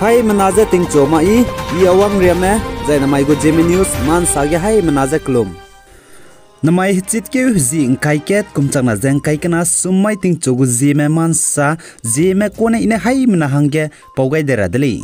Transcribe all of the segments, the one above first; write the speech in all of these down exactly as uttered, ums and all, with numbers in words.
Haimena je tingchu ma i, i Awang Riame, zai namai gu Zeme News, mansa ge haimena je kelum. Namai hechitkeu hezie ngkai kat kum changna ze ngkai kena sum mai tingchu gu Zeme mansa, Zeme kune i ne haimena hangge pau gai de ra de lei.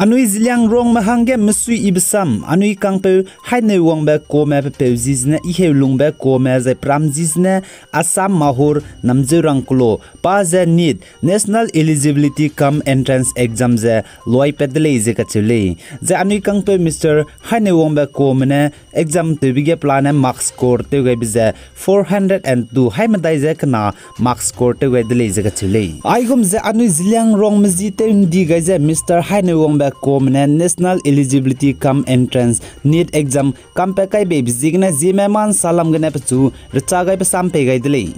Anui Zeliangrongme hangge mesui ibe sam, anui kangpeu Haineuwangbe Kuame pepeu zi zene Iheulungbe Kuame zai pram zi zene Assam Mahur Namzeurang Kulo pa ze NEET, National Eligibility cum Entrance Exam ze luai pat de lei ze kacheu lei. Zai anui kangpeu Mister Haineuwangbe Kuame ne exam tewbe ge pelane mark score tew gaibe ze four hundred and two, haimedai ze kena mark score tew gai de lei ze kacheu lei. Aigum ze anui Zeliangrongme zi tew ndi gai ze Mister Haineuwangbe Kuame ne National Eligibility cum Entrance, NEET exam kampat kai beibe ziegene Zeme mansa lam gene pechu recha gaibe sam pei gai de lei.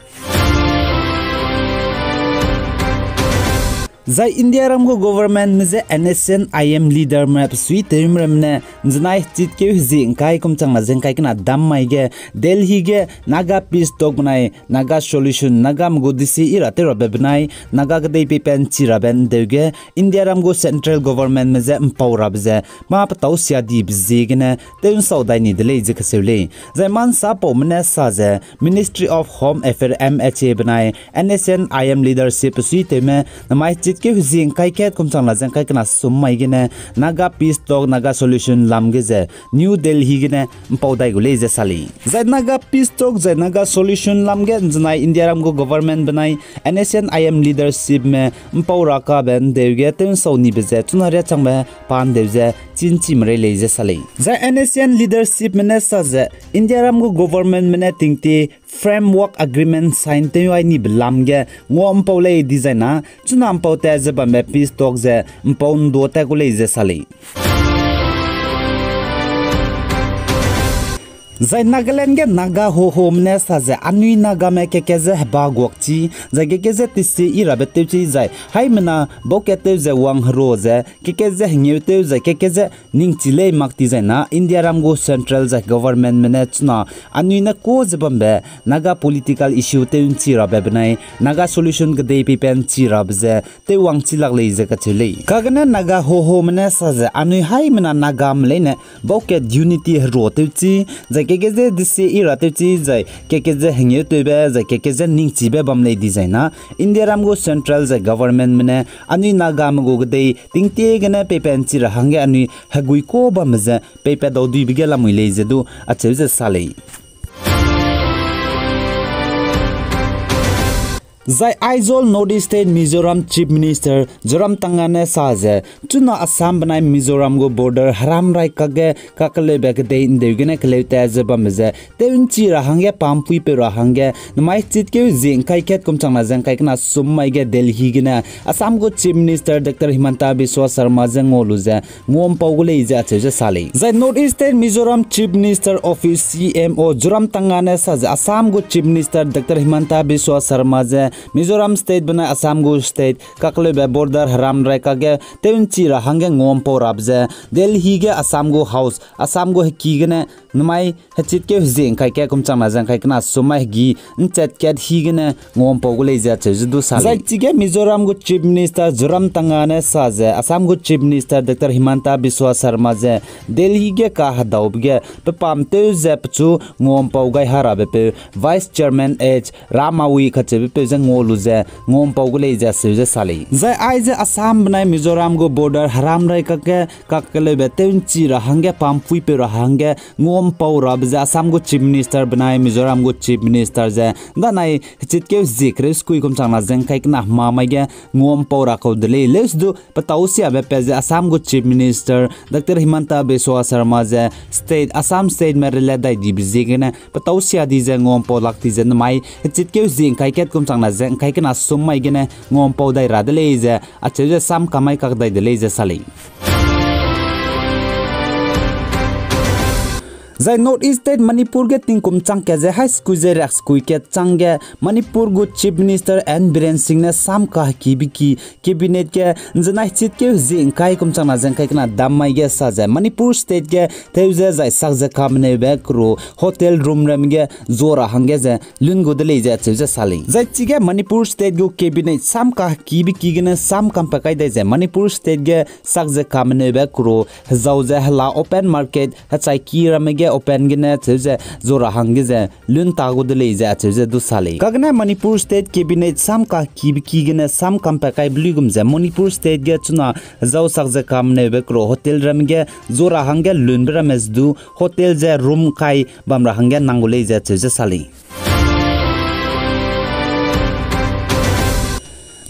Zai Indiaram gu governmentme je NSCN-IM leaderme pesuitewme ramme ne nzenai hechitkeu hezie ngkai kum changna ze ngkai kena dam mai ge Delhi ge Naga peace talk benai Naga solution, Nagame gu desi i ra tew rabe benai Naga kedei peipat nchi rabe ndeu ge Indiaram gu central governmentme je mpau rabe ze mâ petâu sia dibe ziegene tew nsau dai ni de lei ze kacheu lei. Zai mansa paume ne sa ze Ministry of Home Affairs, MHA benai NSCN-IM leadership pesuitewme namai hechitkeu hezie ngkai kat kum changna ze ngkai kena sum mai gene Naga peace talk, Naga solution lam ge ze New Delhi gene mpau dai gu lei ze sa lei. Zai Naga peace talk zai Naga solution lam ge nzenai Indiaram gu government benai NSCN-IM leadershipme mpau ra kabe ndeu ge tew nsau nibe ze chuna riâ changbe pa ndeu ze chî nchi merei lei ze sa lei. Zai NSCN leadershipme ne sa ze Indiaram gu governmentme ne tingtie framework agreement sign tew ai nibe lam ge ngua mpau lei dizai na, chuna mpau tat ze bambe peace talk ze mpau ndua tat gu lei ze sa lei. Zai Nagaland ge Naga Hohome ne sa ze anui Nagame keke ze heba guak chi, zai keke ze tesie i rabe tew chi zai haimena baukat tew ze wang hero ze keke ze hengeu tew zai keke ze ningchi lei mak ti zai na Indiaram gu central zai governmentme ne chuna anui ne ku ze bambe Naga political issue tew nchi rabe benai Naga solution kedei peipat nchi rabe ze tew wangchi lak lei ze kacheu lei. Kagene Naga Hohome ne sa ze anui haimena Nagame leine baukat unity hero tew chi, zai keke ze desie i ra tew chi, zai keke ze hengeu tewbe, zai keke ze ningchibe bam lei dizai na, Indiaram gu central zai governmentme ne anui Nagame gu kedei tingtie gene peipat nchi ra hangge anui hegui ku bamme ze peipat dau duibe ge lamui lei ze du acheu ze sa lei. Zai Aizawl North East State Mizoram Chief Minister Zoramthanga ne sa ze, chuna Assam benai Mizoram gu border heram rai kakge kakeleube kedei ndeu gene keleu tat ze bambe ze tew nchi ra hangge pampuipeu ra hangge namai chitkeu zie ngkai kat kum changna ze ngkai kena sum mai ge Delhi gene Assam gu Chief Minister Doctor Himanta Biswa Sarma je ngua lu ze nguampau gu lei ze acheu ze sa lei. Zai North Eastern Mizoram Chief Minister Office, C M O, Zoramthanga ne sa ze Assam gu Chief Minister Doctor Himanta Biswa Sarma je Mizoram State benai Assam gu state kakleube border heram rai kakge tew nchi ra hangge nguampau rabe ze Delhi ge Assam gu House, Assam gu heki gene namai hechitkeu hezie ngkai kat kum changna ze ngkai kena sum mai hegi nchat kat hi gene nguampau gu lei ze acheu ze du sa lei. Zai chige Mizoram gu Chief Minister Zoramthanga ne sa ze Assam gu Chief Minister Doctor Himanta Biswa Sarma je Delhi ge kahedaube ge pepam tew ze pechu nguampau gai ha rabe peu Vice Chairman H Ramawi kacheube peu je ngua lu ze nguampau gu lei ze acheu ze sa lei. Zai aize Assam benai Mizoram gu border heram rai kakge kakleube tew nchi ra hangge pampuipeu ra hangge nguampau rabe ze Assam gu Chief Minister benai Mizoram gu Chief Minister ze ndanai hechitkeu hezie kereu sekui kum changna ze ngkai kena hema mai ge nguampau ra kau de lei. Leuse du petau siabe pat ze Assam gu Chief Minister Doctor Himanta Biswa Sarma ze state, Assam State me rela dai dibe ziegene petau sia di ze nguampau lak di ze namai hechitkeu hezie ngkai kat kum changna ze ngkai kena sum mai gene nguampau dai ra de lei ze acheu ze sam kamai kak dai de lei ze sa lei. Zai North East State Manipur ge tingkum chang kat ze hai sekui ze riak sekui kat chang ge Manipur gu Chief Minister N Biren Singh ne sam kahekibe ki Cabinet ge nzenai chitkeu zie ngkai kum changna ze ngkai kena dam mai ge sa ze Manipur State ge tew ze zai sak ze kameneube kero hotel room ramme ge zua ra hangge ze lun gu de lei ze acheu ze sa lei. Zai chige Manipur State gu Cabinet sam kahekibe ki gene sam kampat kai dai ze Manipur State ge sak ze kameneube kero hezau ze hela open market hechai ki ramme ge open gene acheu ze zua ra hangge ze lun ta gu de lei ze acheu ze du sa lei. Kagene Manipur State Cabinet sam kahekibe ki gene sam kampat kaibe luigum ze Manipur State ge chuna hezau sak ze kameneube kero hotel ramme ge zua ra hangge lunbe ramme ze du hotel ze room kai bam ra hangge nang gu lei ze acheu ze sa lei.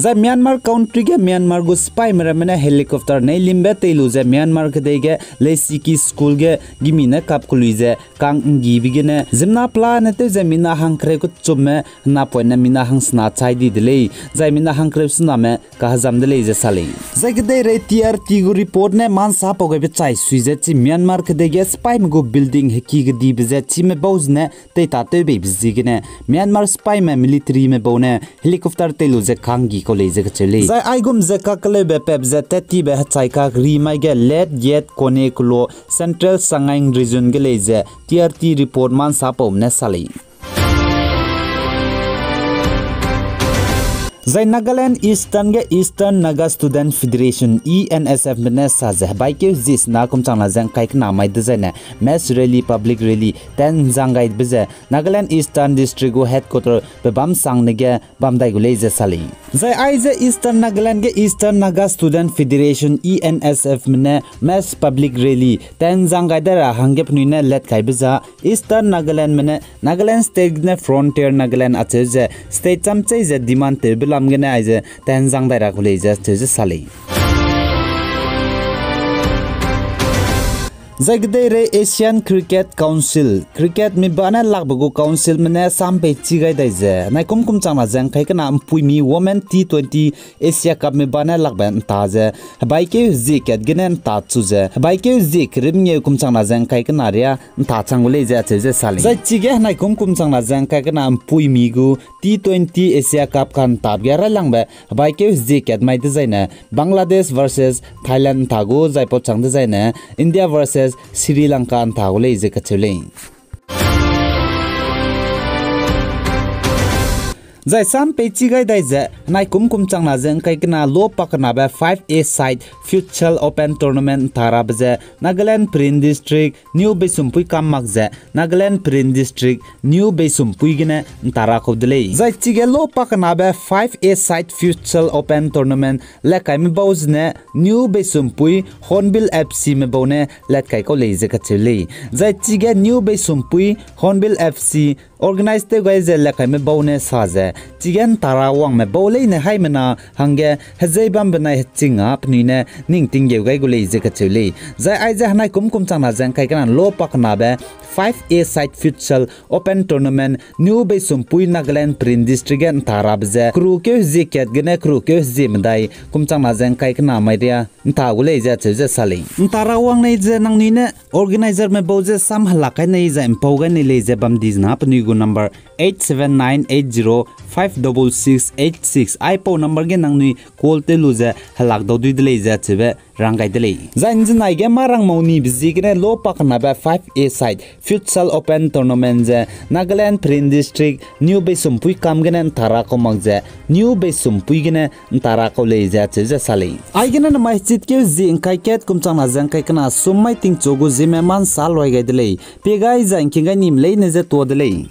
Zai Myanmar country ge Myanmar gu sipaime ramme ne helicopter neilimbe tei lu ze Myanmar kedei ge leisiki school ge gimi ne kap kelui ze kang nggibe gene ziemmena pelane tew ze mina hangkereu kechumme napoine mina hangsena chai di de lei, zai mina hangkereu sename kahezam de lei ze sa lei. Zai kedeirei T R T gu report ne mansa pau gaibe chai sui ze chi Myanmar kedei ge sipaime gu building heki kedibe ze chime bau zene teita tewbeibe ziegene Myanmar sipaime militaryme bau ne helicopter tei lu ze kanggi kau lei ze kacheu lei. Zai aigum ze kakeleube pep ze tattibe hechai kak ri mai ge Late Yet Kone Kulo Central Sagaing Region ge lei ze T R T report mansa paume ne sa lei. Zai Nagaland Eastern ge Eastern Naga Student Federation, E N S F me ne sa ze hebaikeu zie sena kum changna ze ngkai kena mai dezaine mass rally, public rally ten zang gaibe ze Nagaland Eastern District gu headquarter Pebamsang ne ge bam dai gu lei ze sa lei. Zai aize Eastern Nagaland ge Eastern Naga Student Federation, E N S F me ne mass public rally ten zang gai dai ra hangge penui ne let kaibe za Eastern Nagaland me ne Nagaland State gene Frontier Nagaland acheu ze state chamchei ze demand tewbe lam gene aize ten zang dai ra gu lei ze acheu ze sa lei. Zai kedeirei Asian Cricket Council, cricket mi ba ne lakbe gu council me ne sam pei chi gai dai ze naikum kum changna ze ngkai kena mpuimi Women T twenty Asia Cup mi ba ne lakbe nta ze hebaikeu zie kat gene nta chu ze hebaikeu zie kerimngeu kum changna ze ngkai kena ria nta chang gu lei ze acheu ze sa lei. Zai chige naikum kum changna ze ngkai kena mpuimi gu T twenty Asia Cup ka ntabe ge railangbe hebaikeu zie kat mai dezaine Bangladesh versus Thailand nta gu zai pau chang dezaine India versus Sri Lanka nta gu lei ze kacheu lei. Zai sam pei chi gai dai ze naikum kum changna ze ngkai kena lo pakenabe five A side Futsal Open Tournament nta rabe ze Nagaland Peren District New Beisumpui kam mak ze Nagaland Peren District New Beisumpui gene nta ra kau de lei. Zai chige lo pakenabe five A side Futsal Open Tournament lekaime bau zene New Beisumpui Hornbill F C me bau ne let kai kau lei ze kacheu lei. Zai chige New Beisumpui Hornbill F C organize tew gai ze lekaime bau ne sa ze chige nta ra wangme bau leine haimena hangge hezei bambe nai heching a penui ne ning tinggeu gai gu lei ze kacheu lei. Zai aize henaikum kum changna ze ngkai kena lo pakenabe five A side Futsal Open Tournament New Beisumpui Nagaland Peren District ge nta rabe ze kerukeu hezie kat gene kerukeu hezie medai kum changna ze ngkai kena mai ria nta gu lei ze acheu ze sa lei. Nta ra wang nei ze nangnui ne organizerme bau ze sam helak kai nei zai mpau gai nei lei ze bam di zena penui gu number eight seven nine eight zero five double six eight six aipau number ge nangnui call tew lu ze helak dau dui de lei ze acheube rang gai de lei. Zai nzenai ge mâ rang mau nibe ziegene lo pakenabe five A side Futsal Open Tournament ze Nagaland Peren District New Beisumpui kam gene nta ra kau mak ze New Beisumpui gene nta ra kau lei ze acheu ze sa lei. Aigene namai hechitkeu zie ngkai kat kum changna ze ngkai kena sum mai tingchu gu zieme mansa luai gai de lei. Pie gai zai ngking gai nime leine ze tua de lei.